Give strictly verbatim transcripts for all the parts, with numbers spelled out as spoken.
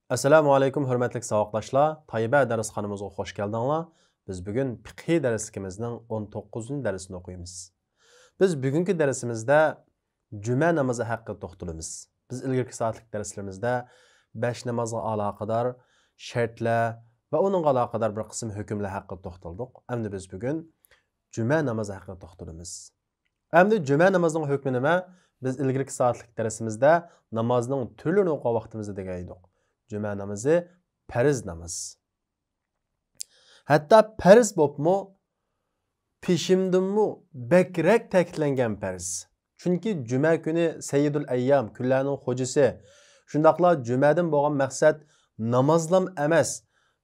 ئەسسالامۇ ئەلەيكۇم، ھۆرمەتلىك ساۋاقداشلار. تايبە دەرسخانىمىزغا خوش كەلدىڭلار. بىز بۈگۈن پىقھىي دەرسلىكىمىزنىڭ ئون توققۇزىنچى دەرسىنى ئوقۇيمىز. بىز بۈگۈنكى دەرسىمىزدە جۈمە نامىزى ھەققىدە توختىلىمىز. بىز ئىلگىرىكى سائەتلىك دەرسلىرىمىزدە بەش نامازغا ئالاقىدار شەرتلەر ۋە ئۇنىڭغا ئالاقىدار بىر قىسىم ھۆكۈملەر ھەققىدە توختالدۇق. ئەمدى بىز بۈگۈن جۈمە نامىزى ھەققىدە توختىلىمىز. ئەمدى جۈمە نامىزىنىڭ ھۆكمى نېمە؟ بىز ئىلگىرىكى سائەتلىك دەرسىمىزدە نامازنىڭ تۈرلىرىنى ئوقۇغان ۋاقتىمىزدا دېگەن ئىدۇق. جۈمە نامىزى پەرز ناماز. ھەتتا پەرز بولۇپمۇ پېشىمدىنمۇ بەكرەك تەكىتلەنگەن پەرز. چۈنكى جۈمە كۈنى سەييىدۇل ئەييام، كۈنلەرنىڭ خوجىسى، شۇنداقلا جۈمەدىن بولغان مەقسەت نامازلام ئەمەس،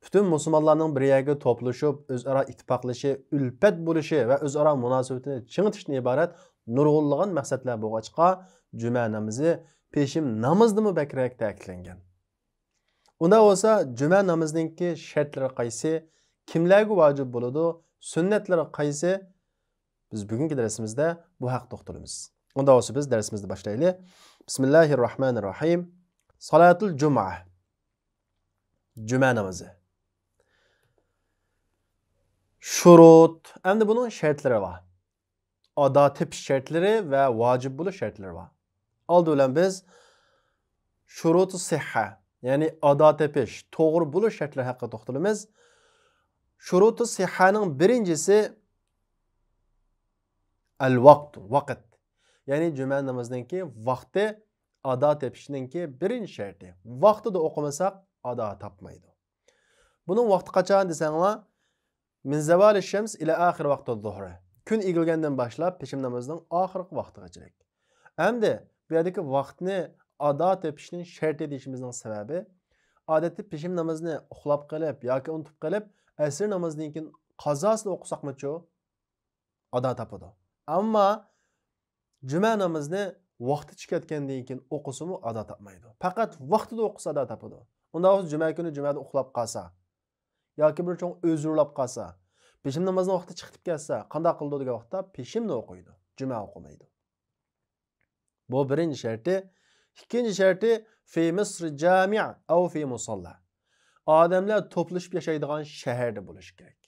پۈتۈن مۇسۇلمانلارنىڭ بىر يەرگە توپلىشىپ، ئۆزئارا ئىتتىپاقلىشى، ئۈلپەت بولۇشى ۋە ئۆزئارا مۇناسىۋىتىنى چىڭىتىشتىن ئىبارەت نۇرغۇنلىغان مەقسەتلەر بولغاچقا، جۈمە نامىزى پېشىم نامىزىدىنمۇ بەكرەك تەكىتلەنگەن. ئۇنداق بولسا، جۈمە نامىزىنىڭكى شەرتلىرى قايسى؟ كىملەرگە ۋاجىپ بولىدۇ؟ سۈننەتلىرى قايسى؟ بىز بۈگۈنكى دەرسىمىزدە بۇ ھەقتە توختىلىمىز. ئۇنداق بولسا، بىز دەرسىمىزنى باشلايلى. بىسمىللاھىررەھمانىررەھىم. سالاتۇل جۇمۇئە. جۈمە نامىزى. شۇرۇت. ئەمدى بۇنىڭ شەرتلىرى بار. ئادا تېپىش شەرتلىرى ۋە ۋاجىپ بولۇش شەرتلىرى بار. ئالدى بىلەن بىز شۇرۇتۇ سىھھە، يەنى ئادا تېپىش، توغرا بولۇش شەرتلىرى ھەققىدە توختىلىمىز. شۇرۇتۇ سىھھەنىڭ بىرىنچىسى ئەل ۋاقت، ۋاقىت. يەنى جۈمە نامىزىنىڭكى ۋاقتى، ئادا تېپىشنىڭكى بىرىنچى شەرتى. ۋاقتىدا ئوقۇمىساق، ئادا تاپمايدۇ. بۇنىڭ ۋاقتى قاچان دېسەڭلار، مىن زاۋالى شەمس ئىلە ئاخىر ۋاقتى زۇھرى. كۈن ئېگىلگەندىن باشلاپ پېشىم نامىزىنىڭ ئاخىرقى ۋاقتىغىچىلىك. ئەمدى بۇ يەردىكى ۋاقىتنى ئادا تېپىشنىڭ شەرتى دېيىشىمىزنىڭ سەۋەبى، ئادەتتە پېشىم نامىزىنى ئۇخلاپ قېلىپ ياكى ئۇنتۇپ قېلىپ، ئەسىر نامىزىدىن كېيىن قازاسىنى ئوقۇساقمۇچۇ، ئادا تاپىدۇ. ئەمما جۈمە نامىزىنى ۋاقتى چىقىپ كەتكەندىن كېيىن ئوقۇسىمۇ ئادا تاپمايدۇ. پەقەت ۋاقتىدا ئوقۇسا ئادا تاپىدۇ. ئۇنداق بولسا جۈمە كۈنى جۈمەدە ئۇخلاپ قالسا، ياكى بىر چوڭ ئۆزرۇلاپ قالسا، پېشىم نامازنىڭ ۋاقتى چىقىپ كەتسە، قانداق قىلىدۇ دېگەن ۋاقىتتا پېشىمنى ئوقۇيدۇ، جۈمە ئوقۇمايدۇ. بۇ بىرىنچى شەرتى. ئىككىنچى شەرتى، في مصر جامع أو في مصلى. ئادەملەر توپلىشىپ ياشايدىغان شەھەردە بولۇشى كېرەك.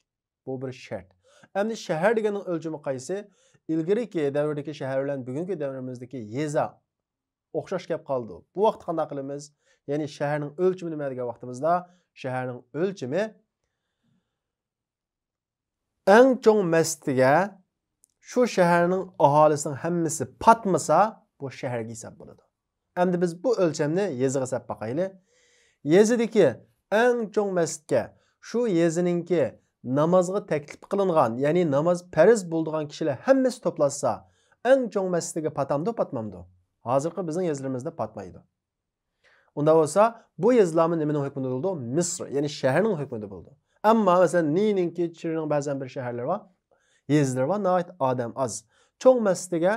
بۇ بىر شەرت. ئەمدى شەھەر دېگەننىڭ ئۆلچىمى قايسى؟ ئىلگىرىكى دەۋردىكى شەھەر بىلەن بۈگۈنكى دەۋرىمىزدىكى يېزا ئوخشاش كەپ قالىدۇ. بۇ ۋاقىتتا قانداق قىلىمىز؟ يەنى شەھەرنىڭ ئۆلچىمى نېمە دېگەن ۋاقتىمىزدا، شەھەرنىڭ ئۆلچىمى ئەڭ چوڭ مەسچىتىگە شۇ شەھەرنىڭ ئاھالىسىنىڭ ھەممىسى پاتمىسا، بۇ شەھەرگە ھېساب بولىدۇ. ئەمدى بىز بۇ ئۆلچەمنى يېزىغا سەپ باقايلى. يېزىدىكى ئەڭ چوڭ مەسچىتكە شۇ يېزىنىڭكى نامازغا تەكلىپ قىلىنغان، يەنى ناماز پەرز بولىدىغان كىشىلەر ھەممىسى توپلاشسا، ئەڭ چوڭ مەسچىتىگە پاتامدۇ، پاتمامدۇ؟ ھازىرقى بىزنىڭ يېزىلىرىمىزدا پاتمايدۇ. ئۇنداق بولسا، بۇ يېزىلارمۇ نېمىنىڭ ھۆكمىدە بولىدۇ؟ مىسر، يەنى شەھەرنىڭ ھۆكمىدە بولىدۇ. ئەمما، مەسىلەن، نىنىڭكى، چىرىنىڭ بەزەن بىر شەھەرلىرى بار، يېزىلىرى بار، ناھايىتى ئادەم ئاز. چوڭ مەسچىتىگە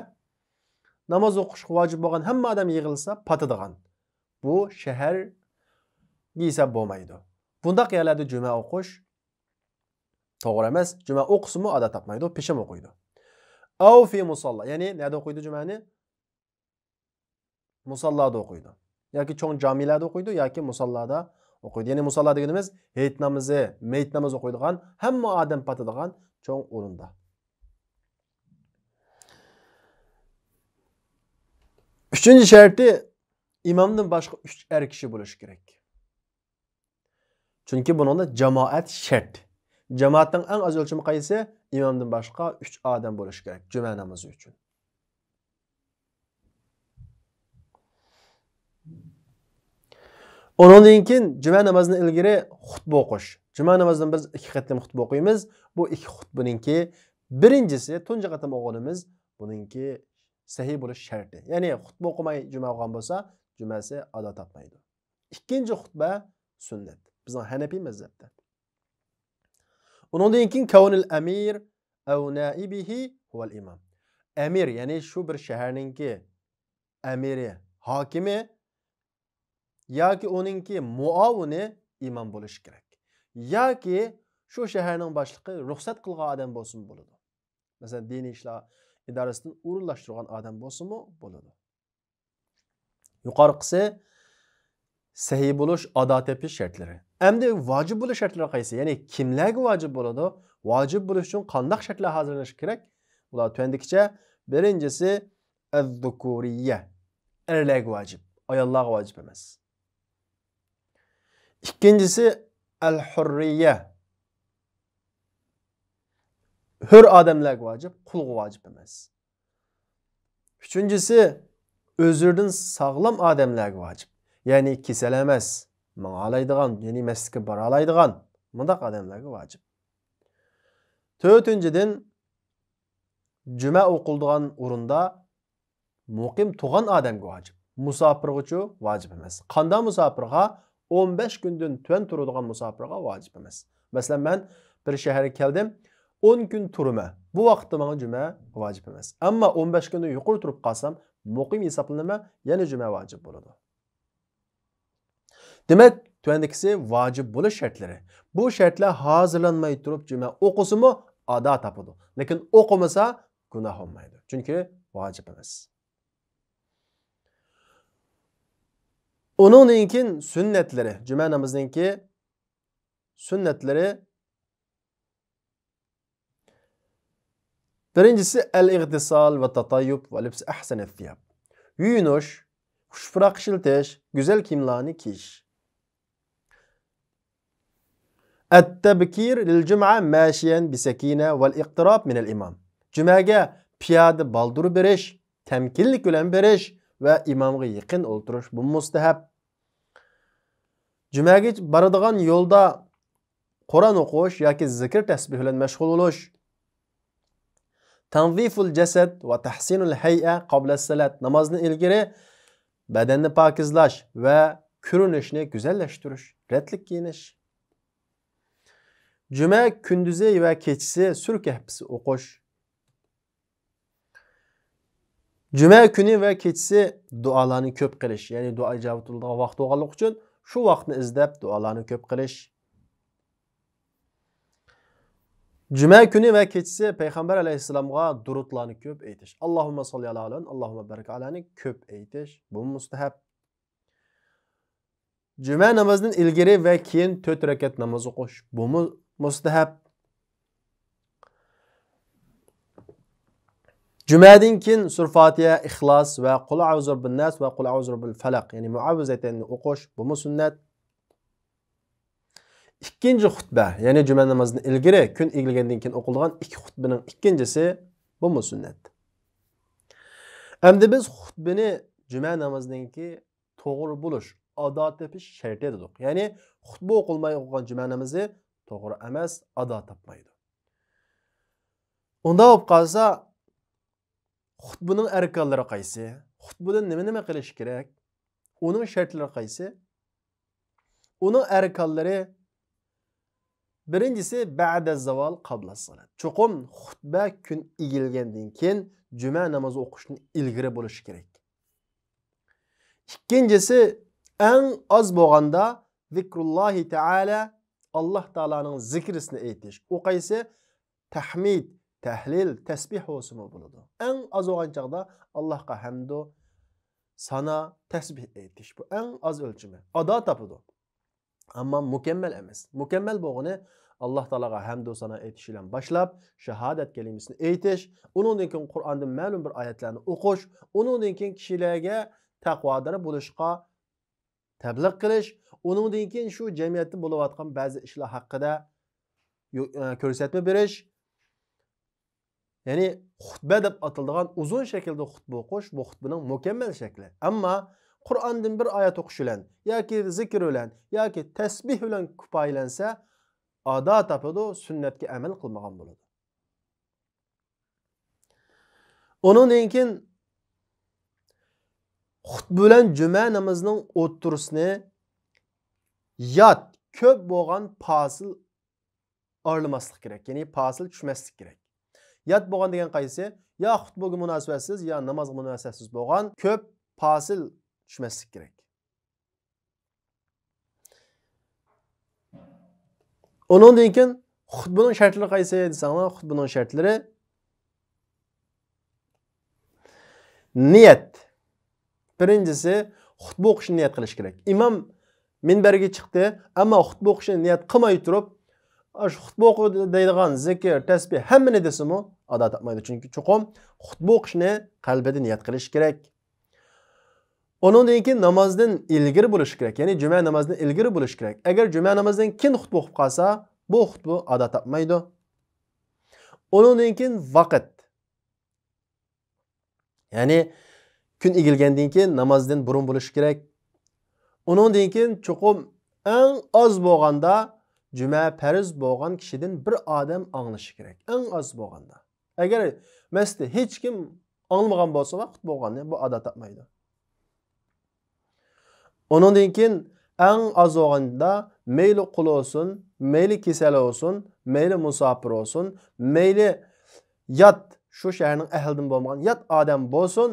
ناماز ئوقۇشقا ۋاجىپ بولغان ھەممە ئادەم يىغىلسا، پاتىدىغان. بۇ شەھەرگە ھېساب بولمايدۇ. بۇنداق يەرلەردە جۈمە ئوقۇش توغرا ئەمەس. جۈمە ئوقۇسىمۇ ئادا تاپمايدۇ، پېشىم ئوقۇيدۇ. ئەۋ فى مۇساللا، يەنى نەدە ئوقۇيدۇ جۈمەنى؟ مۇساللادا ئوقۇيدۇ. ياكى چوڭ جامىلەردە ئوقۇيدۇ، ياكى مۇساللادا ئوقۇيدۇ. يەنى مۇساللا دېگىنىمىز ھېيت نامىزى، مېيىت نامىزى ئوقۇيدىغان، ھەممە ئادەم پاتىدىغان چوڭ ئورۇندا. ئۈچىنچى شەرتى، ئىمامدىن باشقا ئۈچ ئەر كىشى بولۇشى كېرەك. چۈنكى بۇنىڭدا جامائەت شەرت. جامائەتنىڭ ئەڭ ئاز ئۆلچىمى قايسى؟ ئىمامدىن باشقا ئۈچ ئادەم بولۇشى كېرەك جۈمە نامىزى ئۈچۈن. ئۇنىڭدىن كېيىن جۈمە نامازىدىن ئىلگىرى خۇتبە ئوقۇش. جۈمە نامازىدىن بىز ئىككى قېتىم خۇتبە ئوقۇيمىز. بۇ ئىككى خۇتبىنىڭكى بىرىنچىسى، تۇنجى قېتىم ئوقۇغىنىمىز، بۇنىڭكى سەھىھ بولۇش شەرتى. يەنى خۇتبە ئوقۇماي جۈمە ئوقۇغان بولسا، جۈمەسى ئادا تاپمايدۇ. ئىككىنچى خۇتبە سۈننەت. بىزنىڭ ھەنەپىي مەزھەپتە. ئۇنىڭدىن كېيىن كەۋنىل ئەمىر ئەۋ نائىبىھى ھۇۋەل ئىمام. ئەمىر، يەنى شۇ بىر شەھەرنىڭكى ئەمىرى، ھاكىمى ياكى ئۇنىڭكى مۇئاۋىنى ئىمام بولۇشى كېرەك. ياكى شۇ شەھەرنىڭ باشلىقى رۇخسەت قىلغان ئادەم بولسىمۇ بولىدۇ. مەسىلەن، دىنىي ئىشلار ئىدارىسىدىن ئورۇنلاشتۇرغان ئادەم بولسىمۇ بولىدۇ. يۇقارقىسى سەھىھ بولۇش، ئادا تېپىش شەرتلىرى. ئەمدى ۋاجىپ بولۇش شەرتلىرى قايسى؟ يەنى كىملەرگە ۋاجىپ بولىدۇ؟ ۋاجىپ بولۇش ئۈچۈن قانداق شەرتلەر ھازىرلىنىشى كېرەك؟ بۇلار تۆۋەندىكىچە. بىرىنچىسى، ئەززۇكۇرىيە، ئەرلەرگە ۋاجىپ، ئاياللارغا ۋاجىپ ئەمەس. ئىككىنچىسى، ئەلھۇررىيە، ھۆر ئادەملەرگە ۋاجىپ، قۇلغا ۋاجىپ ئەمەس. ئۈچىنچىسى، ئۆزرىدىن ساغلام ئادەملەرگە ۋاجىپ. يەنى كېسەل ئەمەس، ماڭالايدىغان، يەنى مەسچىتكە بارالايدىغان مۇنداق ئادەملەرگە ۋاجىپ. تۆتىنچىدىن، جۈمە ئوقۇلىدىغان ئورۇندا مۇقىم تۇرغان ئادەمگە ۋاجىپ. مۇساپىرغىچۇ ۋاجىپ ئەمەس. قانداق مۇساپىرغا؟ ئون بەش كۈندىن تۆۋەن تۇرىدىغان مۇساپىرغا ۋاجىپ ئەمەس. مەسىلەن، مەن بىر شەھەرگە كەلدىم، ئون كۈن تۇرىمەن. بۇ ۋاقىتتا ماڭا جۈمە ۋاجىپ ئەمەس. ئەمما ئون بەش كۈندىن يۇقىرى تۇرۇپ قالسام، مۇقىم ھېسابلىنىمەن، يەنە جۈمە ۋاجىپ بولىدۇ. دېمەك، تۆۋەندىكىسى ۋاجىپ بولۇش شەرتلىرى. بۇ شەرتلەر ھازىرلانماي تۇرۇپ جۈمە ئوقۇسىمۇ ئادا تاپىدۇ. لېكىن ئوقۇمىسا گۇناھ بولمايدۇ. چۈنكى ۋاجىپ ئەمەس. ئۇنىڭدىن كېيىن سۈننەتلىرى، جۈمە نامىزىنىڭكى سۈننەتلىرى. بىرىنچىسى، ئەل ئىغتىسال ۋە تاتايۇب ۋە لىبس ئەھسەنەت سىياب. يۇيۇنۇش، خۇش پۇراق ئىشلىتىش، گۈزەل كىيىملەرنى كىيىش. ئەتتەبكىر لىل جۇمئە مەشىيەن بىسەكىنە ۋەل ئىقتىراب مىنەل ئىمام. جۈمەگە پىيادە بالدۇر بېرىش، تەمكىنلىك بىلەن بېرىش ۋە ئىمامغا يېقىن ئولتۇرۇش، بۇ مۇستەھەب. جۈمەگە بارىدىغان يولدا قۇرئان ئوقۇش ياكى زىكىر تەسبىھ بىلەن مەشغۇل بولۇش. تەنزىفۇل جەسەد ۋە تەھسىنۇل ھەيئە قابلەس سەلات. نامازدىن ئىلگىرى بەدەننى پاكىزلاش ۋە كۆرۈنۈشنى گۈزەللەشتۈرۈش، رەتلىك كىيىنىش. جۈمە كۈندۈزى ۋە كېچىسى سۈرە كەھپىسى ئوقۇش. جۈمە كۈنى ۋە كېچىسى دۇئالارنى كۆپ قىلىش، يەنى دۇئا ئىجابەت بولىدىغان ۋاقىت بولغانلىقى ئۈچۈن شۇ ۋاقىتنى ئىزدەپ دۇئالارنى كۆپ قىلىش. جۈمە كۈنى ۋە كېچىسى پەيغەمبەر ئەلەيھىسسالامغا دۇرۇتلارنى كۆپ ئېيتىش. ئاللاھۇممە ساللى ئالا فۇلان، ئاللاھۇممە بارىك ئالانى كۆپ ئېيتىش، بۇ مۇستەھەب. جۈمە نامازىدىن ئىلگىرى ۋە كېيىن تۆت رەكەت ناماز ئوقۇش، بۇمۇ مۇستەھەب. جۈمەدىن كېيىن سۈرە فاتىھە، ئىخلاس ۋە قۇل ئەئۇزۇ بىرەببىن ناس ۋە قۇل ئەئۇزۇ بىرەببىل فەلەق، يەنى مۇئەۋۋىزەتەيننى ئوقۇش، بۇمۇ سۈننەت. ئىككىنچى خۇتبە، يەنى جۈمە نامازىدىن ئىلگىرى، كۈن ئېگىلگەندىن كېيىن ئوقۇلىدىغان ئىككى خۇتبىنىڭ ئىككىنچىسى، بۇمۇ سۈننەت. ئەمدى بىز خۇتبىنى جۈمە نامىزىنىڭكى توغرا بولۇش، ئادا تېپىش شەرتى دېدۇق. يەنى خۇتبە ئوقۇلماي ئوقۇغان جۈمە نامىزى توغرا ئەمەس، ئادا تاپمايدۇ. ئۇنداق بولۇپ قالسا، خۇتبىنىڭ ئەركانلىرى قايسى؟ خۇتبىدىن نېمە-نېمە قىلىش كېرەك؟ ئۇنىڭ شەرتلىرى قايسى؟ ئۇنىڭ ئەركانلىرى، بىرىنچىسى، بەدە زاۋال قابلا سالات. چوقۇم خۇتبە كۈن ئېگىلگەندىن كېيىن جۈمە نامىزى ئوقۇشتىن ئىلگىرى بولۇشى كېرەك. ئىككىنچىسى، ئەڭ ئاز بولغاندا، زىكرۇللاھى تەئالە، ئاللاھ تائالانىڭ زىكرىسىنى ئېيتىش. ئۇ قايسى؟ تەھمىد، تەھلىل، تەسبىھ بولسىمۇ بولىدۇ. ئەڭ ئاز بولغان چاغدا ئاللاھقا ھەمدۇ سانا، تەسبىھ ئېيتىش. بۇ ئەڭ ئاز ئۆلچىمى. ئادا تاپىدۇ. ئەمما مۇكەممەل ئەمەس. مۇكەممەل بولغىنى ئاللاھ تائالاغا ھەمدۇ سانا ئېيتىش بىلەن باشلاپ، شاھادەت كەلىمىسىنى ئېيتىش، ئۇنىڭدىن كېيىن قۇرئاندىن مەلۇم بىر ئايەتلەرنى ئوقۇش، ئۇنىڭدىن كېيىن كىشىلەرگە تەقۋادار بولۇشقا تەبلىغ قىلىش، ئۇنىڭدىن كېيىن شۇ جەمئىيەتتە بولۇۋاتقان بەزى ئىشلار ھەققىدە يو-، ئە، كۆرسەتمە بېرىش. يەنى خۇتبە دەپ ئاتىلىدىغان ئۇزۇن شەكىلدە خۇتبە ئوقۇش، بۇ خۇتبىنىڭ مۇكەممەل شەكلى. ئەمما قۇرئاندىن بىر ئايەت ئوقۇش بىلەن ياكى زىكىر بىلەن ياكى تەسبىھ بىلەن كۇپايىلەنسە، ئادا تاپىدۇ، سۈننەتكە ئەمەل قىلمىغان بولىدۇ. ئۇنىڭدىن كېيىن خۇتبە بىلەن جۈمە نامىزىنىڭ ئوتتۇرىسىنى يات، كۆپ بولغان پاسىل ئارىلىماسلىق كېرەك، يەنى پاسىل چۈشمەسلىك كېرەك. يات بولغان دېگەن قايسى؟ يا خۇتبىگە مۇناسىۋەتسىز، يا نامازغا مۇناسىۋەتسىز بولغان كۆپ پاسىل چۈشمەسلىك كېرەك. ئۇنىڭدىن كېيىن خۇتبىنىڭ شەرتلىرى قايسى دېسەڭلار، خۇتبىنىڭ شەرتلىرى نىيەت. بىرىنچىسى، خۇتبە ئوقۇشنى نىيەت قىلىش كېرەك. ئىمام مىنبەرگە چىقتى، ئەمما خۇتبە ئوقۇشنى نىيەت قىلماي تۇرۇپ، ئاشۇ خۇتبە ئوقۇ دەيدىغان زىكىر، تەسبىھ ھەممىنى دېسىمۇ ئادا تاپمايدۇ. چۈنكى چوقۇم خۇتبە ئوقۇشنى قەلبىدە نىيەت قىلىش كېرەك. ئۇنىڭدىن كېيىن نامازدىن ئىلگىرى بولۇشى كېرەك، يەنى جۈمە نامازدىن ئىلگىرى بولۇشى كېرەك. ئەگەر جۈمە نامازدىن كېيىن خۇتبە ئوقۇپ قالسا، بۇ خۇتبە ئادا تاپمايدۇ. ئۇنىڭدىن كېيىن ۋاقىت. يەنى كۈن ئېگىلگەندىن كېيىن نامازدىن بۇرۇن بولۇشى كېرەك. ئۇنىڭدىن كېيىن چوقۇم ئەڭ ئاز بولغاندا جۈمە پەرز بولغان كىشىدىن بىر ئادەم ئاڭلىشى كېرەك. ئەڭ ئاز بولغاندا. ئەگەر مەسچىتتە ھېچكىم ئاڭلىمىغان بولسا، ۋاقىت بولغاننى بۇ ئادا تاپمايدۇ. ئۇنىڭدىن كېيىن ئەڭ ئاز بولغاندا مەيلى قۇل بولسۇن، مەيلى كېسەل بولسۇن، مەيلى مۇساپىر بولسۇن، مەيلى يات، شۇ شەھەرنىڭ ئەھلىدىن بولمىغان يات ئادەم بولسۇن،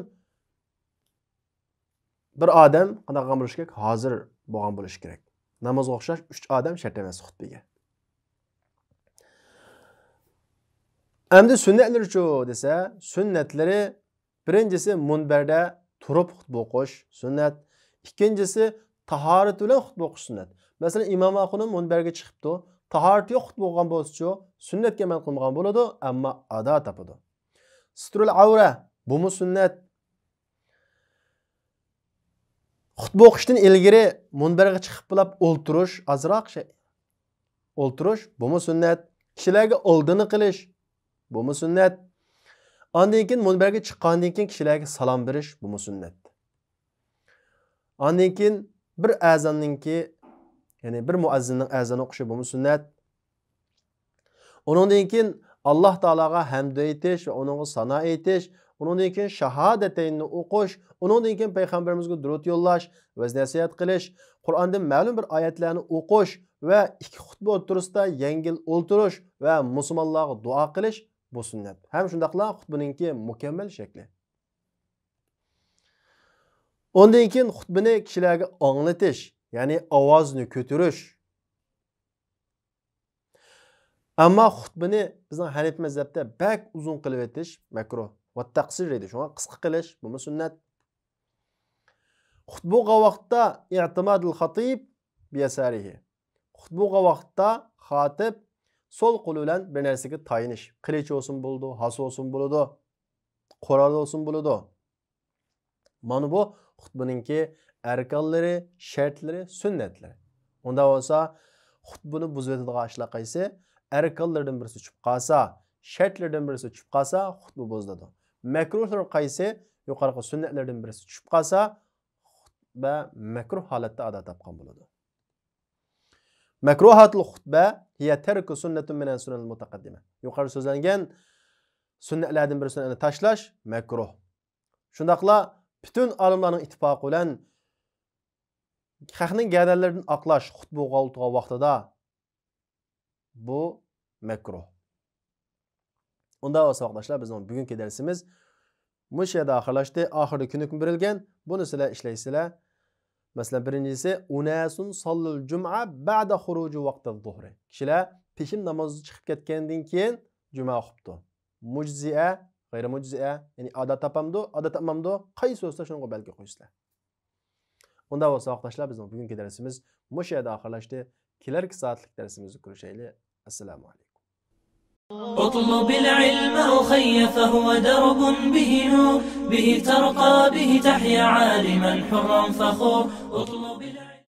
بىر ئادەم قانداق قىلغان بولۇشى كېرەك؟ ھازىر بولغان بولۇشى كېرەك. نامازغا ئوخشاش ئۈچ ئادەم شەرت ئەمەس خۇتبىگە. ئەمدى سۈننەتلىرىچۇ دېسە، سۈننەتلىرى بىرىنچىسى مۇنبەردە تۇرۇپ خۇتبە ئوقۇش سۈننەت. ئىككىنچىسى تاھارىتى بىلەن خۇتبە ئوقۇش سۈننەت. مەسىلەن، ئىمام ئاخۇنۇم مۇنبەرگە چىقىپتۇ، تاھارىتى يوق خۇتبە ئوقۇغان بولسىچۇ، سۈننەتكە ئەمەل قىلمىغان بولىدۇ، ئەمما ئادا تاپىدۇ. سترۇل ئەۋرە، بۇمۇ سۈننەت. خۇتبە ئوقۇشتىن ئىلگىرى مۇنبەرگە چىقىپ بولاپ ئولتۇرۇش، ئازراق شەي ئولتۇرۇش، بۇمۇ سۈننەت. كىشىلەرگە ئالدىنى قىلىش، بۇمۇ سۈننەت. ئاندىن كېيىن مۇنبەرگە چىققاندىن كېيىن كىشىلەرگە سالام بېرىش، بۇمۇ سۈننەت. ئاندىن كېيىن بىر ئەزاننىڭكى، يەنى بىر مۇئەززىننىڭ ئەزان ئوقۇشى، بۇمۇ سۈننەت. ئۇنىڭدىن كېيىن ئاللاھ تائالاغا ھەمدۇ ئېيتىش ۋە ئۇنىڭغا سانا ئېيتىش، ئۇنىڭدىن كېيىن شاھادەتەيننى ئوقۇش، ئۇنىڭدىن كېيىن پەيغەمبىرىمىزگە دۇرۇت يوللاش، ۋەز نەسىھەت قىلىش، قۇرئاندىن مەلۇم بىر ئايەتلەرنى ئوقۇش ۋە ئىككى خۇتبە ئوتتۇرىسىدا يەڭگىل ئولتۇرۇش ۋە مۇسۇلمانلارغا دۇئا قىلىش، بۇ سۈننەت. ھەم شۇنداقلا خۇتبىنىڭكى مۇكەممەل شەكلى. ئۇندىن كېيىن خۇتبىنى كىشىلەرگە ئاڭلىتىش، يەنى ئاۋازنى كۆتۈرۈش. ئەمما خۇتبىنى بىزنىڭ ھەنىپىي مەزھەپتە بەك ئۇزۇن قىلىۋېتىش مەكرۇھ. ۋە تەقسىر دەيدۇ، شۇڭا قىسقا قىلىش، بۇمۇ سۈننەت. خۇتبە ئوقۇغان ۋاقىتتا ئىتىمادۇل خەتىب بىيەسارىھى. خۇتبە ئوقۇغان ۋاقىتتا خاتىپ سول قولى بىلەن بىر نەرسىگە تايىنىش. قىلىچ بولسۇن بولىدۇ، ھاسا بولسۇن بولىدۇ، قورال بولسۇن بولىدۇ. مانا بۇ خۇتبىنىڭكى ئەركانلىرى، شەرتلىرى، سۈننەتلىرى. ئۇنداق بولسا، خۇتبىنى بۇزۇۋېتىدىغان ئىشلار قايسى؟ ئەركانلىرىدىن بىرسى چۈشۈپ قالسا، شەرتلىرىدىن بىرسى چۈشۈپ قالسا، خۇتبە بۇزۇلىدۇ. مەكرۇھلىرى قايسى؟ يۇقىرىقى سۈننەتلىرىدىن بىرسى چۈشۈپ قالسا، خۇتبە مەكرۇھ ھالەتتە ئادا تاپقان بولىدۇ. مەكرۇھاتۇل خۇتبە ھىيە تەركۇ سۈننەتۇن مىنەس سۇنەنىل مۇتەقەددىمە. يۇقىرىدا سۆزلەنگەن سۈننەتلەردىن بىر سۈننەتنى تاشلاش مەكرۇھ. شۇنداقلا پۈتۈن ئالىملارنىڭ ئىتتىپاقى بىلەن خەقنىڭ گەدەنلىرىدىن ئاقلاش خۇتبە ئوقۇغان ۋاقتىدا بۇ مەكرۇھ. ئۇنداق بولسا، ساۋاقداشلار، بىزنىڭ بۈگۈنكى دەرسىمىز مۇشۇ يەردە ئاخىرلاشتى. ئاخىرىدا كۆنۈكمە بېرىلگەن. بۇنى سىلەر ئىشلەيسىلەر. مەسىلەن، بىرىنچىسى، ئۇناسۇن ساللۇل جۇمئە بەئدە خۇرۇجى ۋاقتىز زۇھرى. كىشىلەر پېشىن نامازى چىقىپ كەتكەندىن كېيىن جۈمە ئوقۇپتۇ. مۇجزىئە، غەيرىي مۇجزىئە، يەنى ئادا تاپامدۇ، ئادا تاپمامدۇ؟ قايسى بولسا شۇنىڭغا بەلگە قويىسىلەر. ئۇنداق بولسا، ساۋاقداشلار، بىزنىڭ بۈگۈنكى دەرسىمىز مۇشۇ يەردە ئاخىرلاشتى. كېلەركى سائەتلىك دەرسىمىزدە كۆرۈشەيلى. ئەسسالامۇ ئەلەيكۇم. اطلب العلم أخي فهو درب به نور، به ترقى به تحيا عالما حرا فخور. اطلب العلم